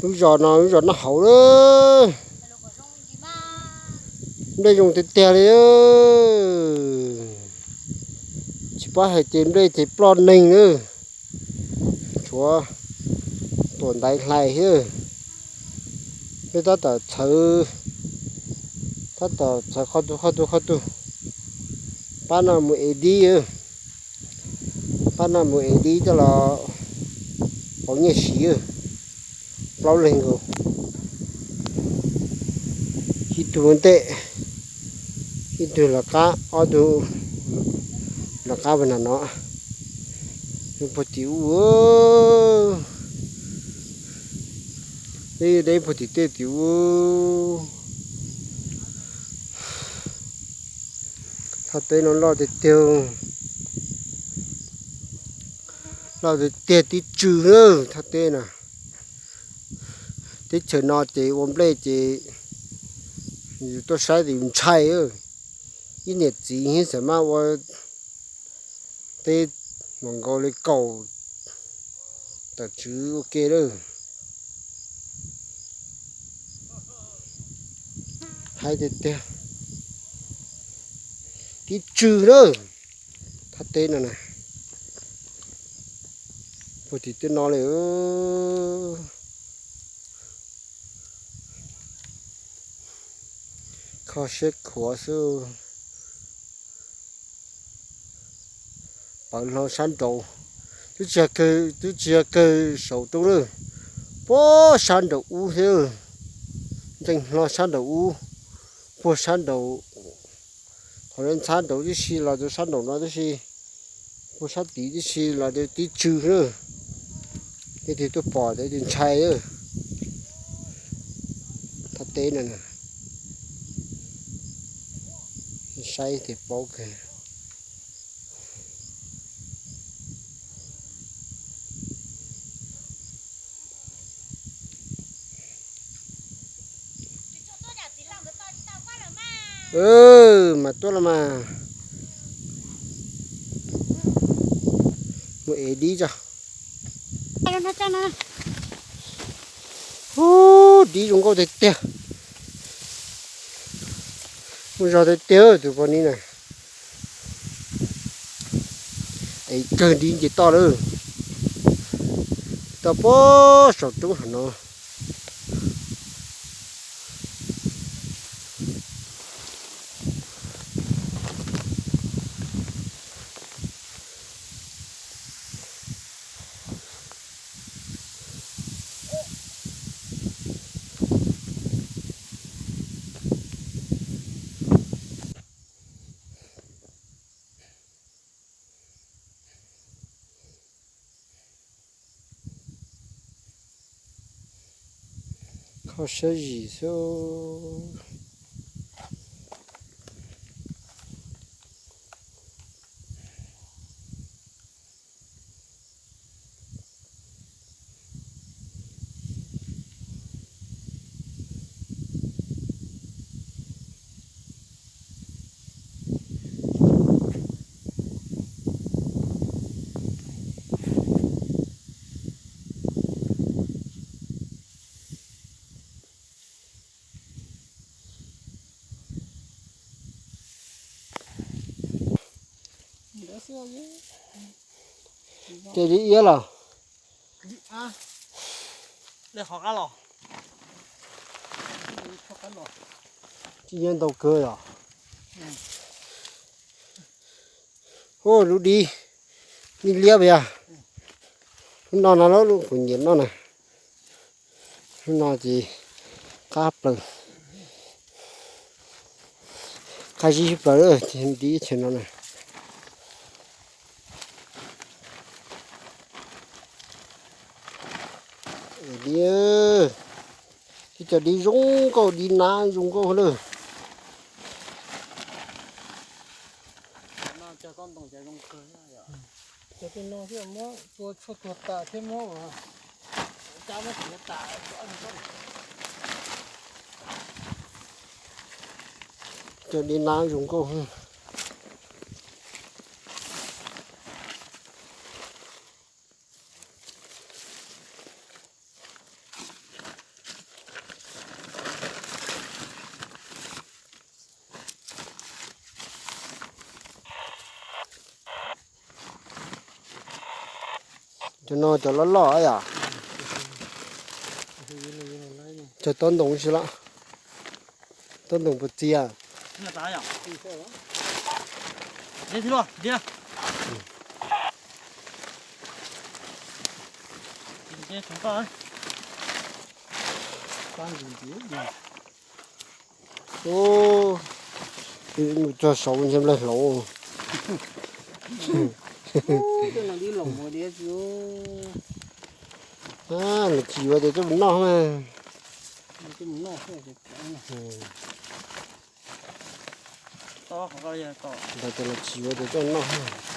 Lub zos no lub zos noj hauv lawm. Nplej zoo tiag tiag li. Tsis paub hais tias nplej ces ploj neeg lawm. Tshuav tuam ntaiv hlais thiab. Peb tab tom txhawv, tab tom txhawv qhov twg qhov twg qhov twg. Pab no mus ev dib, pab no mus ev dib coj los pauv nyiaj siv. Plaub leeg nkaus, ib tug ua ntej, ib tug lawv qab, ob tug lawv qab pem no no. Puag tim ub, deb deb puag tim tej tim ub. Thaj teb no loj tiag tiag, loj tiag tiag, tib tsw na thaj teb no. Teb chaws no ces ua nplej ces yus tuaj saib ces yus ntshai. Ib niam txiv xav mas ua teb mus nkaus li kaum tawm tswv ua ke lawm. Haib tiag tiag, tib tsw na. Thaj teb no na, puag tim tej no li. Kho siab khuav xwb. Pawv hlo sab nraud, twb tsis yog kawg, twb tsis yog kawg saum roob lawm, puag sab nraud ub thiab. Ntxeev hlo sab nraud ub, puag sab nraud, qhov ntxhab nraud tib si los rau sab nraum no tib si, puag sab tid tib si los rau tib tsw na. Leej twg tuaj pom ces ntshai. Thaj teb no, saib ces paub kawg. Mas tuaj los mas, mus ev dib tso. Ub, dib zoo nkauj tiag tiag. Muaj zog tiag tiag tus poj niam na. Ev kawg dib nce toj lawm. Toj puag saum roob hauv no. Kho siab zim xwb. Ces li iab los. Tsis yog ntau kawg yom. Hu lub dib, dib liab yog. Lub no no lub kuv nyiam noj na. Lub no ces qab plaws, qab zib plaws dib chaw no na. Dib, tib co dib zoo nkauj, dib nab zoo nkauj lawm. Cov no thiaj muab tua tshuaj tuag tas thiab muab. Cov dib nab zoo nkauj. No cov loj loj yom. Cog tob ntoo si lawm. Tob ntoo puas txias? Mus txog saud ntshe nplawg hlauv. Lawv tsis yuav tias coj mus noj mas. Ntawd tias lawv tsis yuav tias coj mus noj.